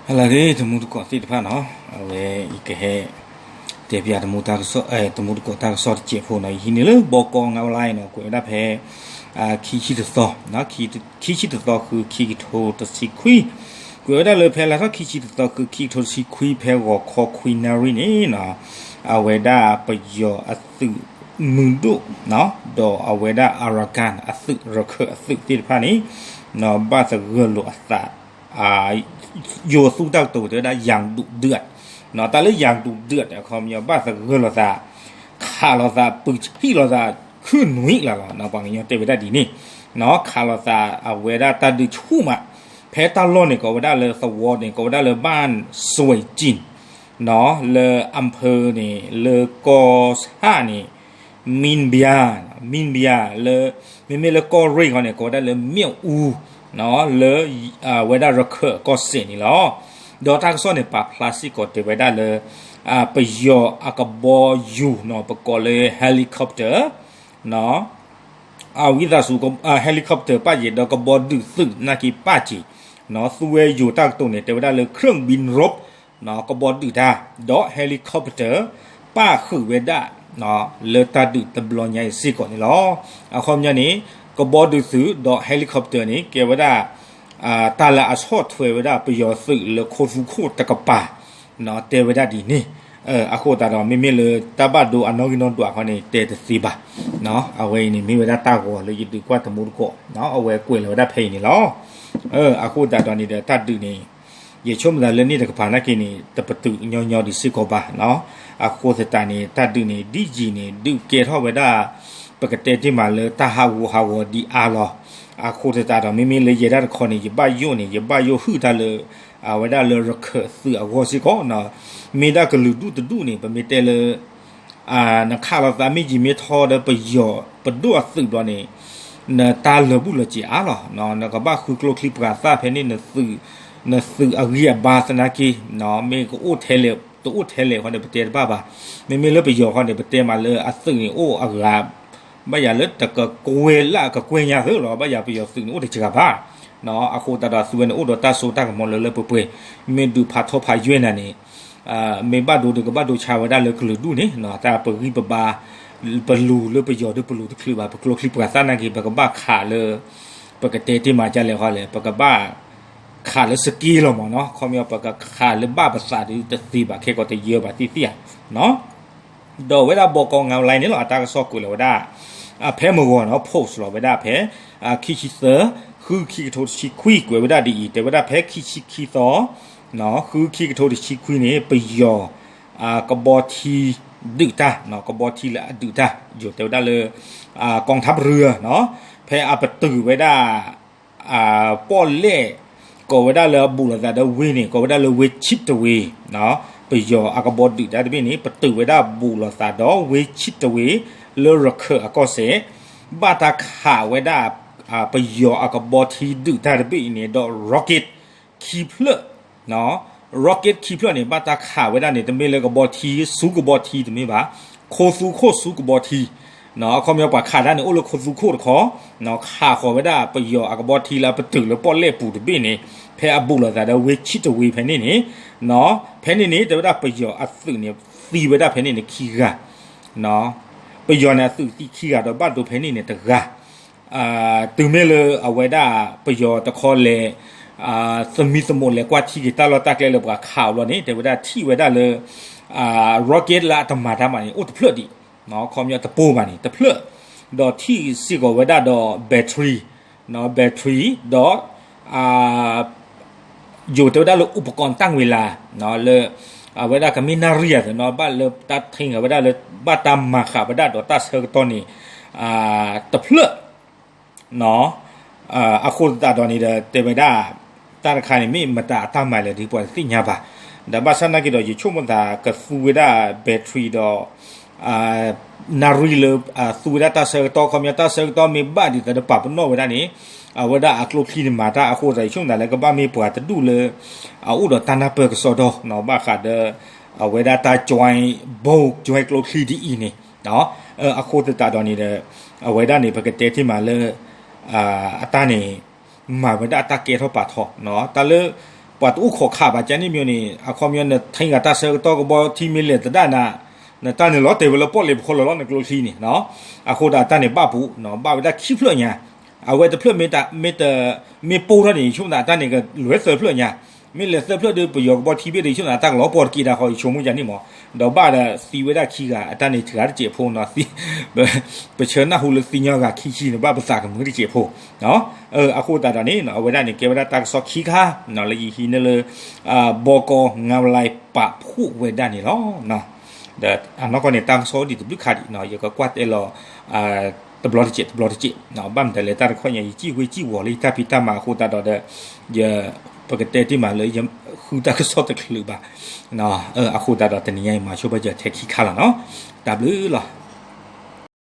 ဟါလၢအဂ့ၤ တမူတကိးသ့ၣ်တဖၣ်နီၤ, အဝဲယကဟဲ တဲပၠးတမူတကိးတၢ်ကစီၣ်တစဲးဖိနီၤ, ယဟံးန့ၢ်လၢ ဘီကီ online နီၤ, ကွဲးဝဲဒၣ်ဖဲ ခံဆံတသီ, ခံဆံတသီ ဃု ခံကထိတဆံခွံ, ကွဲးဝဲဒၣ်လၢဖဲလါထီၣ်ခံဆံတသီ ဃု ခံကထိတဆံခွံ ဖဲဂီၤခီခွံနၣ်ရံၣ်န့ၣ်နီၤ, အဝဲဒၣ်ပယီၤအသုးမုၢ်ဒိၣ် ဒီးအဝဲဒၣ် Arakan အသုး ရခၢၣ်အသုးသ့ၣ်တဖၣ်န့ၣ် ဘၣ်သဂၢၢ်လိာ်အသး ယိၤသူတၢ်ကတိၤတဲဝဲဒၣ် ယၣ်ဒုးဒၢး, တၢ်လၢယၣ်ဒုးဒၢး အခီပညီ ဘၣ်သဂၢၢ်လိာ်သး, ခးလိာ်သး, ပၢဆံၣ်လိာ်သး ခုနွံလၢ်လီၤ. ပှၤကညီတဲဝဲဒၣ်ဒ်န့ၣ်, ခးလိာ်သး အဝဲဒၣ်တၢ်ဒုးဆူၣ်မး, ဖဲတၢ်လီၢ်န့ၣ် ကိးဝဲဒၣ်လၢသဝီန့ၣ် ကိးဝဲဒၣ်လၢ ဘၣ်စွဲးကၠံၣ် လၢ အဖၢန့ၣ် လၢကီၢ်ဆၣ်န့ၣ် မံဘံယါ, မံဘံယါ လၢ မ့မ့ၢ်လၢကီၢ်ရ့ၣ်ခီန့ၣ် ကိးဝဲဒၣ်လၢ မၠဲၣ်အူ, လၢ အဝဲဒၣ်ရခၢၣ်အကီၢ်စဲၣ်န့ၣ်လီၤ. ဒီးတၢ်ကစီၣ်န့ၣ် ပာ်ဖျါစ့ၢ်ကီးတဲဝဲဒၣ်လၢ ပယီၤအကဘီယူၤနီၤ ပကိးလၢ helicopter အဝံသးစူၤ helicopter ပၣ်ယဲၤ ဒီးကဘီဒုးသုးနာ်က့ပၣ်က့ၤ, သူဝဲယိၤတၢ်ကတိၤန့ၣ် တဲဝဲဒၣ်လၢ เครื่องบินรบ ကဘီဒုးတၢ် ဒီး helicopter ပၣ်ဃုာ်ဝဲဒၣ် လၢတၢ်ဒုးတဘျီညါအံၤစ့ၢ်ကီးန့ၣ်လီၤ. အခီပညီန့ၣ် ကဘီဒုးသုးဒီး helicopter န့ၣ် ကဲဝဲဒၣ် တၢ်လၢအဆီၣ်ထွဲဝဲဒၣ်ပယီၤသုးလၢခိသူခိၣ်တကပၤ တဲဝဲဒၣ်ဒ်န့ၣ်, အဃိသတးဒီး မ့မ့ၢ်လၢတၢ်ဘၣ်ဒိအနီၣ်ဂံၢ်နီၣ်ဒွးခီန့ၣ် တဲတသ့ဘၣ်. အဝဲအံၤန့ၣ် မ့ၢ်ဝဲဒၣ်တၢ်ဂီၤလၢယဒုးကွၢ်တမူတကိး အဝဲကွဲးလီၤဝဲဒၣ်ဖဲအံၤန့ၣ်လီၤ. အဃိသတးဒီးန့ၣ်ဒီး တၢ်ဒုးန့ၣ် ယဆိကမိၣ်သးလၢန့ၣ်တကပၤနာ်က့န့ၣ် တပတုာ်ညီညီဒံးစ့ၢ်ကီးဘၣ်. အဃိသတးန့ၣ် တၢ်ဒုးန့ၣ် ဒ်ယံၤန့ၣ် ဒုးကဲထီၣ်ဝဲဒၣ် ပကတဲတ့ၢ်မးလၢတၢ်ဟးဂူာ်ဟးဂီၤဒံးအါလီၤ. အဃိသတးဒီး မ့မ့ၢ်လၢယဲဒၣ်တခီန့ၣ် ယဘၣ်ယိၣ်န့ၣ် ယဘၣ်ယိၣ်ဟုၣ်တၢ်လၢ အဝဲဒၣ်လၢရခၢၣ်သုးအဂီၢ်စ့ၢ်ကီး, မ့ၢ်ဒၣ်ကလုာ်ဒူၣ်တဒူၣ်န့ၣ် ပမ့ၢ်တဲလၢ နခးလိာ်သးမ့ၢ်ယံာ်မ့ၢ်ထီဒီးပယီၤပဒိၣ်အသုးဘျီန့ၣ် နတၢ်လၢာ်ဘူၣ်လၢာ်စ့ၤအါလီၤ. နကဘၣ်ဃုကျိချံပှၤသၣ်ဖဲန့ၣ် နသုးအဂံၢ်အဘါသနာ်က့ မ့ၢ်ကအိၣ်ထဲလဲၣ် တအိၣ်ထဲလဲၣ်ဃီန့ၣ် ပတဲတဘၣ်ဘၣ်. မ့မ့ၢ်လၢပယီၤဃီန့ၣ် ပတဲမးလၢအသုးန့ၣ်အိၣ်အဂၤ ဘၣ်ယၤလၢတကကွဲၢ်လၢအကကွဲၢ်ညါသ့လီၤ. ဘၣ်ယၤပယီၤသုးန့ၣ်အိၣ်တစှၤဘၣ်. အဃိသတးဒီးသုဝဲန့ၣ်အိၣ်ဒီးတၢ်စိတၢ်ကမီၤလၢလၢပှဲၤပှဲၤ, မ့ၢ်ဒုးဖးထီဖးယွဲၢ်နၤန့ၣ် မ့ၢ်ဘၣ်ဒိဒီးကဘၣ်ဒိဆါဝဲဒၣ်လၢကလုာ်ဒူၣ်န့ၣ် တၢ်ပဂံၢ်ပဘါ ပလူၤလၢပယီၤဒီးပလူၤတချုးဘၣ်, ပကျိချံပှၤသၣ်နာ်က့ ပကဘၣ်ခးလၢ ပကတဲတ့ၢ်မးဒ်လဲၣ်ဃီလဲၣ် ပကဘၣ်ခးလၢစက့လီၤမးနီၤ, ခီပညီ ပကခးလၢဘၣ်ပသးဒီးတသ့ဘၣ် ခဲကီးတယၢဘၣ်သ့ၣ်သ့ၣ်ဧါ. ဒီးဝဲဒၣ်ဘီကီ ငါးလါ န့ၣ်လီၤ အတၢ်ကစီၣ်ကွဲးလီၤဝဲဒၣ် ဖဲမုၢ်ဂီၤနီၤ post လီၤဝဲဒၣ်ဖဲ ခံဆံသၢ ဃု ခံကထိတဆံခွံ ကွဲးဝဲဒၣ်ဒ်အံၤ တဲဝဲဒၣ်ဖဲခံဆံခံသီ ဃု ခံကထိတဆံခွံန့ၣ် ပယီၤ ကဘီထံဒုးတၢ် ကဘီထံလၢအဒုးတၢ် ယိၤတဲဝဲဒၣ်လၢ กองทัพเรือ ဖဲအပတုာ်ဝဲဒၣ် ပီၣ်လဲၣ် ကိးဝဲဒၣ်လၢအဘူးလိာ်သးဒီးဝ့ၢ်န့ၣ် ကိးဝဲဒၣ်လၢဝ့ၢ်ဆံးတဝ့ၤ ပယီၤအကဘီဒုးတၢ်တဘ့ၣ်န့ၣ် ပတုာ်ဝဲဒၣ်ဘူးလိာ်သးဒီးဝ့ၢ်ဆံးတဝ့ၤ လၢရခၢၣ်အကီၢ်စဲၣ် ဘၣ်တၢ်ခးဝဲဒၣ် ပယီၤအကဘီထံဒုးတၢ်တဘ့ၣ်အံၤန့ၣ်ဒီး rocket ခံဖျၢၣ် rocket ခံဖျၢၣ်န့ၣ် ဘၣ်တၢ်ခးဝဲဒၣ်န့ၣ် တမ့ၢ်လၢကဘီထံဆူကဘီထံတမ့ၢ်ဘၣ်, ခိသူခိၣ်ဆူကဘီထံ အခီပညီပှၤခးတၢ်န့ၣ် အိၣ်လၢခိသူခိၣ်တခီ ခးဃီၤဝဲဒၣ်ပယီၤအကဘီထံလၢအပတုာ်လၢပီၣ်လဲၣ်ပူၤတဘ့ၣ်န့ၣ် ဖဲအဘူးလိာ်သးဒီးဝ့ၢ်ဆံးတဝ့ၤဖဲန့ၣ်န့ၣ် ဖဲန့ၣ်န့ၣ် တဲဝဲဒၣ်ပယီၤအသုးန့ၣ် သံဝဲဒၣ်ဖဲန့ၣ်န့ၣ်ခံဂၤ ပယီၤန့ၣ်အသုးသံခံဂၤဒီးဘၣ်ဒိဖဲန့ၣ်န့ၣ်တဂၤ တုၤမ့ၢ်လၢအဝဲဒၣ်ပယီၤတခီလဲၤ သမံသမိးလဲၤကွၢ်ထံက့ၤတၢ်လီၢ်တၢ်ကျဲလၢပှၤခးအီၤဘျီန့ၣ် တဲဝဲဒၣ်ထံၣ်ဝဲဒၣ်လၢ rocket လၢအတမၤတၢ်မၤန့ၣ် အိၣ်တဖျၢၣ်ဒံး ခီပညီတပိၢ်ဘၣ်န့ၣ် တဖျၢၣ် ဒီးထံၣ်စ့ၢ်ကီးဝဲဒၣ်ဒီး battery, battery ဒီး ယိၤတဲဝဲဒၣ်လၢ อุปกรณ์ตั้งเวลา လၢ အဝဲဒၣ်ကမ့ၢ်နၣ်ရံၣ်ဧါသ့ၣ်နီၤ ဘၣ်လၢတၢ်ထံၣ်ဝဲဒၣ်လၢ ဘၣ်တၢ်မၤဃာ်ဝဲဒၣ်ဒီးတၢ်ဆၢကတီၢ်န့ၣ် တဖျၢၣ် အဃိသတးဒီးန့ၣ်ဒီး တဲဝဲဒၣ် တၢ်တခါန့ၣ် မ့ၢ်မတၤအတၢ်မၤလဲၣ်ဒ်ပှၤတသ့ၣ်ညါဘၣ်. ဒီးဘၣ်ဆၣ်နာ်က့ဒီး ယဆိကမိၣ်သးကသူဝဲဒၣ် battery ဒီး နၣ်ရံၣ်လၢ သူဝဲဒၣ်တၢ်ဆၢကတီၢ် ခီပညီတၢ်ဆၢကတီၢ်မ့ၢ်ဘၣ်ဒ်သိးဒီး ပာ်ပနီၣ်ဝဲဒၣ်န့ၣ် အဝဲဒၣ်အကျိချံန့ၣ်မၤတၢ်အဃိသတး ယဆိကမိၣ်သးလၢကဘၣ်မ့ၢ်ပှၤတဒူၣ်လၢ အအိၣ်ဒီးတၢ်နၢ်ပၢၢ်ကစီဒီ ဘၣ်ဃးဒီး အဝဲဒၣ်တၢ် join ဘိ join ကျိချံဒ်အံၤန့ၣ် အဃိသတးဒီးန့ၣ်ဒီး အဝဲဒၣ်န့ၣ် ပကတဲတ့ၢ်မးလၢ အတၢ်န့ၣ် မၤဝဲဒၣ်အတၢ်ကဲထီၣ်ပာ်ထီၣ် တၢ်လၢ ပှၤတအိၣ်ခိးခးဘၣ်ကန့ၣ်မ့ၢ်န့ၣ် အခီပညီနထံဂၤတၢ်ဆၢကတီၢ်ကဘီထံမ့ၢ်လဲၤသဒၣ်နၤ, နတၢ်န့ၣ်လီၤတဲာ်ဝဲလၢပီၣ်လဲၣ်ပခီလီၤလီၤ နကျိချံန့ၣ်, အဃိသတးတၢ်န့ၣ်ဘၣ်ပူၤ, ဘၣ်ဝဲဒၣ်ခံဖျၢၣ်ညါ, အဝဲတဖျၢၣ်မ့ၢ်တ, မ့ၢ်တ, မ့ၢ်ပိၢ်ထီၣ်န့ၣ် ယဆိကမိၣ်သးတၢ်န့ၣ်ကလဲၤသၢဖျၢၣ်ညါ, မ့ၢ်လဲၤသၢဖျၢၣ်ဒီး ပယီၤကဘီထံဘ့ၣ်ဒီး ယဆိကမိၣ်သးတၢ်ကလီၤပှီၢ်တက့ၢ်ဒၣ်ဃီ ယဆိကမိၣ်ယၤန့ၣ်မး, ဒီးဘၣ်ဒီးသံဝဲဒၣ်ခံဂၤ အတၢ်န့ၣ်တဂၤတစဲးဖိနီၤ, ပဆၢနၢ်ဟူလၢသံညီဂၤခံဆံန့ၣ် ဘၣ်ပသးကမုာ်တစဲးဖိ အဃိသတးဒီးန့ၣ် အဝဲဒၣ်န့ၣ် ကဲဝဲဒၣ်တၢ်ကစီၣ်ခံခါ လၢယဟံးန့ၢ်လၢ ဘီကီ ငါးဘလိုင် ပာ်ဖှိၣ်ဝဲဒၣ်န့ၣ်လီၤ. ဒီးအနီၢ်ကီၢ်န့ၣ် တၢ်ကစီၣ်အိၣ်ဒံးတဘျုးခါဒံး ယကကွၢ်တဲလီၤ တဘျီတစဲးတဘျီတစဲး, ဘၣ်မတၤလဲၣ် တၢ်တခီညါ ယစံၣ်ဝ့စံၣ်ဝီၤလၢယတၢ်ဖံးတၢ်မၤအဃိသတးဒီး ယ ပကတဲတ့ၢ်မးလၢယဃုတၢ်ကစီၣ်တချုးဘၣ်, အဃိသတးဒီးတနံၤညါအံၤ မၤဆိဘၣ်ယၤထဲခံခါလီၤနီၤ, တၢ်ဘျုးလီၤ.